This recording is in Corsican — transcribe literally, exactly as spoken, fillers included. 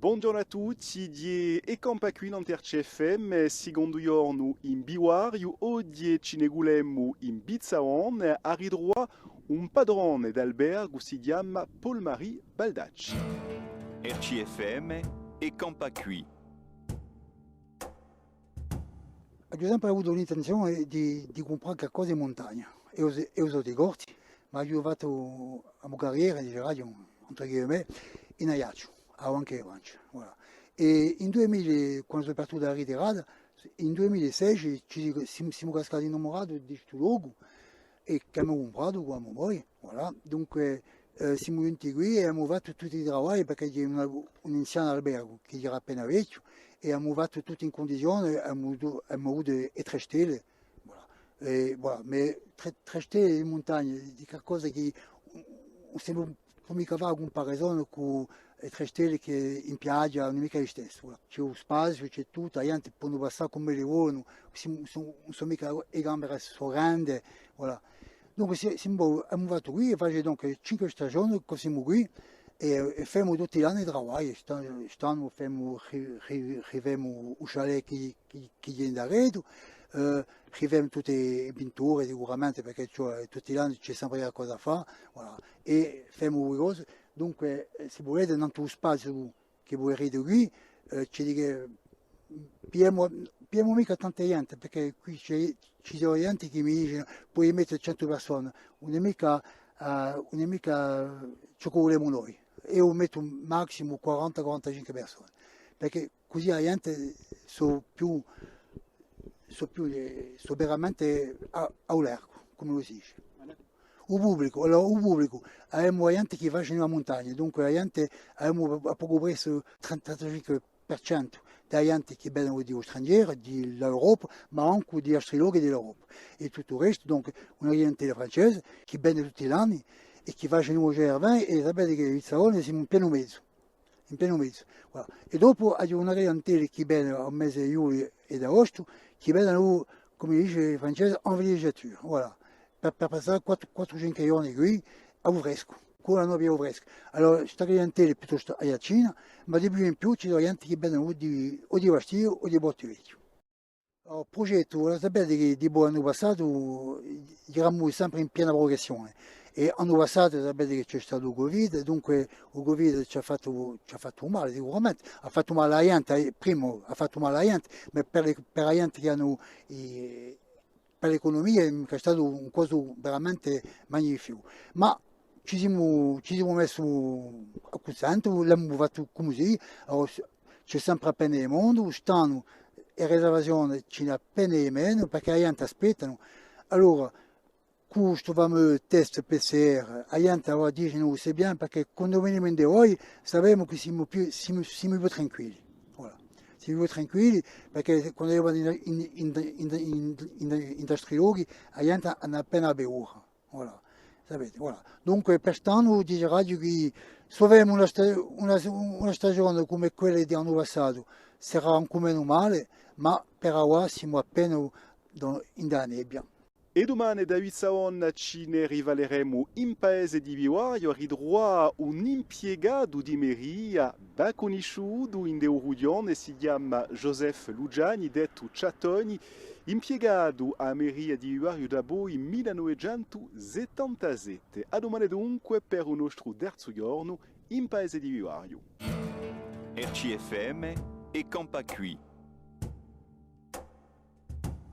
Bonghjornu à tutti, di È campà quì nant'à R C F M, sicondu ghjornu in Bivariu, oghje ci ne culemu in Vizzavona à ritruvà un patrone d'albergu, si chjama Paul-Marie Baldacci. R C F M, È campà quì. Aghju sempre avutu l'intenzione di, di cumprà qualcosa in muntagna. Eiu, eiu sò di Corti, ma aghju fattu a mo carriera, diceraghju, entre guillemets, in Aiacciu, à Banca di Francia, voilà. È in dui mila, quandu sò partutu à a ritirata, in dui mila è sedeci ci, simu, simu cascati innamurati di stu locu, è ch'avemu cumpratu cù a mo moglia, voilà. Dunque, eh, simu ghjunti quì è avemu fattu tutti i travagli, perchè hè un, un anzianu albergu chì era appena vechju, è avemu fattu tuttu in cundizione, avemu, avemu avutu e trè stelle, voilà. È, voilà, ma trè, trè stelle in muntagna, hè qualcosa chì, ùn si pò micca fà a cumparagione cù e trè stelle chì in piaghja, ùn hè micca listessu, voilà. Ci hè u spaziu, ci hè tuttu, a ghjente ponu passà cum'elli volenu, ùn sò, ùn sò micca e camere sò grande, voilà. Dunque, sì, sì, bon, avemu fattu quì, face donc cinque stagione chì simu quì, è, è femu tutti l'anni i travagli, sta-, st'annu femu, ri-, ri-, rifemu u chalet chì, chì, chì hè in daretu, eh, rifemu tutte e pinture sicuramente, perchè, cioè, tutti l'anni ci hè sempre qualcosa da fà, voilà. È femu e cose, dunque, eh, sì vulete, nantu à u spaziu chì vo vidite quì, eh, ci dicu, pigliemu, pigliemu micca tanta ghjente, perchè quì ci hè, ci sò ghjente chì mi dicenu, poi mette centu persone, ùn hè micca, eh, ùn hè micca ciò chì vulemu noi. Eiu mettu massimu quaranta, quarantacinque persone, perchè cusì a ghjente sò più, sò più, eh, sò veramente à, à u largu, cum'ellu si dice. U publicu, allora, u publicu, avemu a ghjente chì face a muntagna, dunque a ghjente, avemu à pocu pressu trenta, trentacinque per centu di a ghjente chì vene di u straniere, di l'Europa, ma ancu di altri lochi di l'Europa. È tuttu u restu, donc, una clientela francese chì vene tutti l'anni è chì face u Gervais, è sapete chì in Vizzavona simu in pienu mezu. In pienu mezu. Voilà. È dopu aghju una clientela chì vene à u mese di lugliu è d'aostu, chì vene, cum'ellu dice in francese, en villégiature. Voilà. Per, per passà quattru, quattru, cinque ghjorni quì, à u frescu, cù a noia à u frescu. Allora, sta clientela hè piuttostu aiaccina, ma di più in più ci sò ghjente chì vene o di, o di Bastia o di Portivechju. Allora, u prughjettu, vo sapete chì dipoi l'annu passatu eramu sempre in piena prugressione. È l'annu passatu, sapete chì ci hè statu u Covid, dunque u Covid ci hà fattu, ci hà fattu male sicuramente, hà fattu male à a ghjente, eh, prima hà fattu male à a ghjente, ma per, per a ghjente chì anu i, per l'ecunumia hè statu un cosu veramente magnificu. Ma ci simu, ci simu messi à cunsentu, l'emu fattu cusì, allora, ci hè sempre appena di mondu, st'annu e riservazione ci n'hè appena di menu, perchè a ghjente aspettanu. Allora, cù stu fameux test P C R, a ghjente avà dice, nò, c'est bien, perchè quandu venimu ind'è voi, sapemu chì simu più, simu, simu più tranquilli. Voilà. Simu più tranquilli, perchè quandu venimu in, in, in altri lochi, a ghjente hà appena paura. Voilà. Sapete, voilà. Dunque, per st'annu diceraghju chì s'avemu una sta-, una, una stagione cum'è quella di l'annu passatu, sarà ancu menu male, ma per avà simu appena in a nebbia. È dumane da Vizzavona ci ne rivaleremu in paese di Bivariu à ritruvà un impiegatu di meria, bè cunnisciutu ind'è u rughjone, si chjama Joseph Luciani, dettu Ciattoni, impiegatu à a meria di Bivariu dapoi mille novecentu settantasette. À dumane dunque per u nostru terzu ghjornu in paese di Bivariu. R C F M, È campà quì.